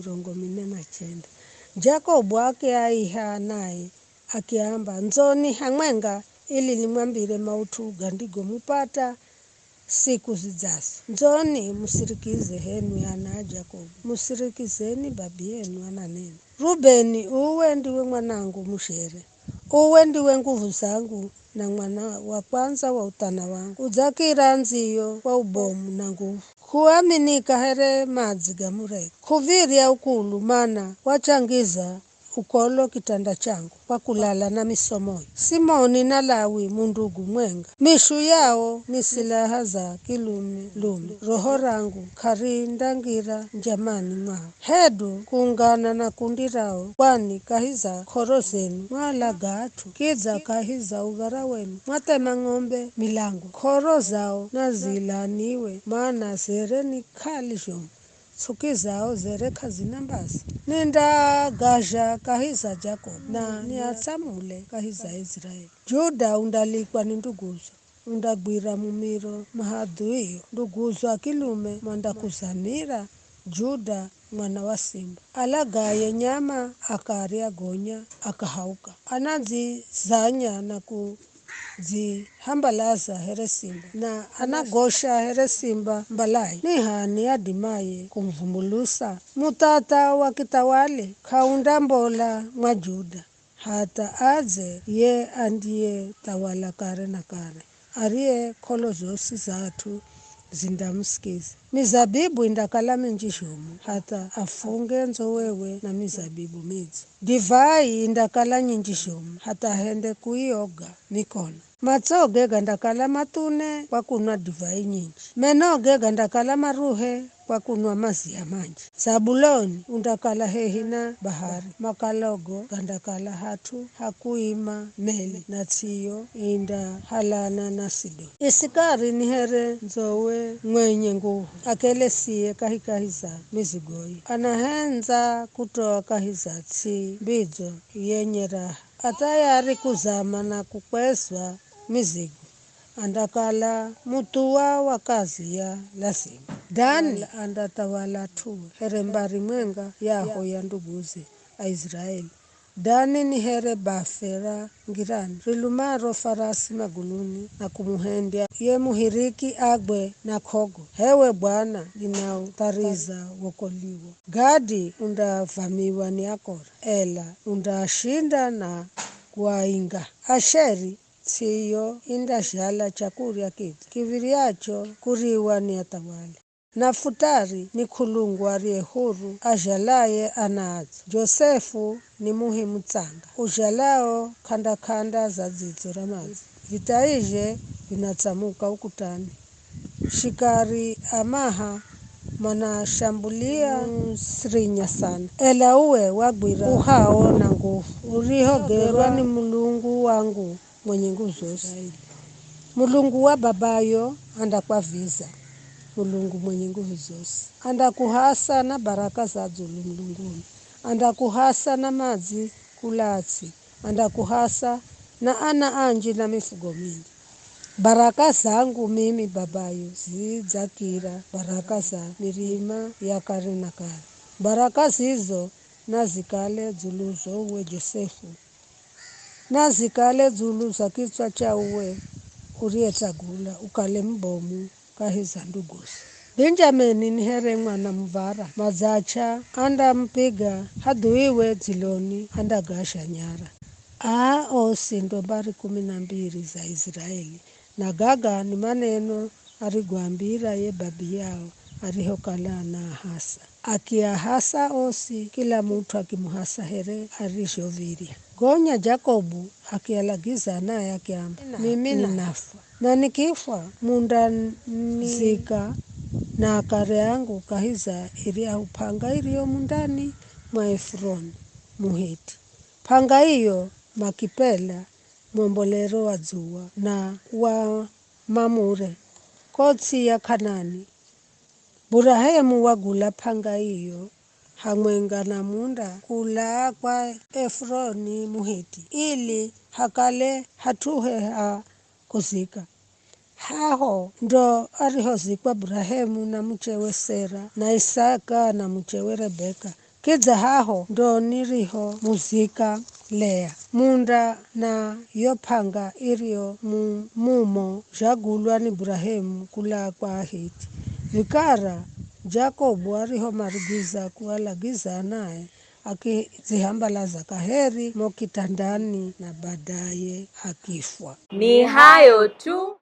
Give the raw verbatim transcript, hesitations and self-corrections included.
Mirongo mine na chenda. Jakobu akiaiha anae, akiamba, "Ndzoni hamwenga ili nimwambire maut'u gandigomupata siku zidzazo. Ndzoni musirikize h'enwi ana a Jakobu, musirikizeni babiyenu ananena. Rubeni, uwe ndiwe mwanangu mujere, uwe ndiwe nguvu zangu na mwana wa kwandza wa uthana wangu. Udzakira ndziyo kwa ubomu na nguvu. K'uaminika here madzi ga mureko. K'uv̱irya ukulu, mana wachangiza ukolo kitanda changu kwa kulala na misomoyo. Simoni na Lawi mundugu mwenga. Mishu yao ni silaha za kilume-lume. Roho rangu k'arindangira njamani mwao. Hedu kuungana na kundi rao, kwani kahi za k'oro zenu mwalaga at'u, kidza kahi za uv̱ara wenu mwathema ng'ombe milango. K'oro zao nazilaaniwe, mana zere ni k'ali zhomu. Ts'uki zao zere k'azina mbazi. Nindaagazha kahi za Jakobu, na niatsamule kahi za Iziraeli. Juda undalikwa ni nduguzo, undagwira mumiro mahadhuio. Nduguzo a kilume mandakuzamira, Juda mwana wa simba. Alagaye nyama akarya gonya akahauka. Anadzizanya na kudzihambalaza here simba, na anagosha here simba mbalayi. Ni h'ani adimaye kumuvumbulusa? Muth'ath'a wa kithawali k'aundambola mwa Juda, hatha adze ye andiyethawala kare na kare, ariye k'olo zosi za at'u zindamusikiza. Mizabibu indakala minji zhomu, hatha afunge ndzowewe na mizabibu midzo. Divai indakala nyinji zhomu, hatha ahende kuioga mikono. Matsoge gandakala mathune kwa kunwa divai nyinji. Menoge gandakala maruhe kwa kunwa maziya manji. Zabuloni undakala hehi na bahari. Makalogo gandakala hat'u ha kuima meli, na ts'iyo indahalana na Sidoni. Isikari ni here ndzowe mwenye nguvu, akelesiye kahikahi za mizigoye. Anahendza kutoa kahi za ts'i mbidzo yenye raha. A thayari kuzama na kukwezwa mizigo, andakala muthuwa wa kazi ya lazima. Dani andathawala at'ue here mbari mwenga yaho ya nduguze Aiziraeli. Dani ni here bafe ra ngirani, rilumaro farasi maguluni na kumuhendya ye muhiriki agwe na k'ogo. H'ewe Bwana, ninauthariza wokoliwo. Gadi undavamiwa ni akora, ela undaashinda na kuainga. Asheri, ts'iyo indazhala chakurya kidzo kiv̱iryacho kuriwa ni athawali. Nafutari ni k'ulungu ariye huru azhalaye ana adzo. Josefu ni muhi mutsanga uzhalao k'anda-k'anda za dzidzo ra madzi. Vitaizhe vinatsamuka ukutani. Shikari a maha manashambulia musirinya sana. Ela uwe wagwira uhao na nguvu, urihogerwa ni Mulungu wangu mwenye nguvu zosi. Mulungu wa babayo andakwaviza, Mulungu mwenye nguvu zosi. Andakuhasa na baraka za dzulu mulunguni. Andakuhasa na madzi kula ts'i. Andakuhasa na ana anji na mifugo minji. Baraka zangu mimi babayo zidzakira baraka za mirima ya kare na kare. Baraka zizo nazikale dzuluzo uwe Josefu. Nazikale dzulu za kitswa cha uwe uriyetsagula ukale mubomu kahi za nduguzo. Benjamini ni here mwana muv̱ara, madzacha andamupiga hadhuiwe dziloni andagazha nyara. Aa osi ndo mbari kumi na mbiri za Iziraeli, na gaga ni maneno arigoambira ye babiyao arihokala anaahasa. Akiahasa osi, kila mut'u akimuhasa here arizhov̱irya. Gonya Jakobu akialagiza anae akiamba, "Mimi ninafwa, na nikifwa mundanizika na akare angu kahi za iryahu p'anga iriyo mundani mwa Efuroni Muhiti." P'anga iyo Makipela, mwombolero wa dzuwa, na wa Mamure, ko ts'i ya K'anani. Burahemu wagula p'anga iyo hamwenga na munda kula kwa Efuroni Muhiti, ili hakale hat'uhe ha kuzika. Haho ndo arihozikwa Burahemu na muchewe Sera, na Isaka na muchewe Rebeka, Kidza haho ndo nirihomuzika Lea. Munda na yo p'anga irio mu-, mumo zhagulwa ni Burahemu kulaa kwa Ahiti. Vikara Jakobu arihomarigiza kualagiza anae, akidzihambalaza kaheri mo kitandani na badaye akifwa. Ni hayo tu.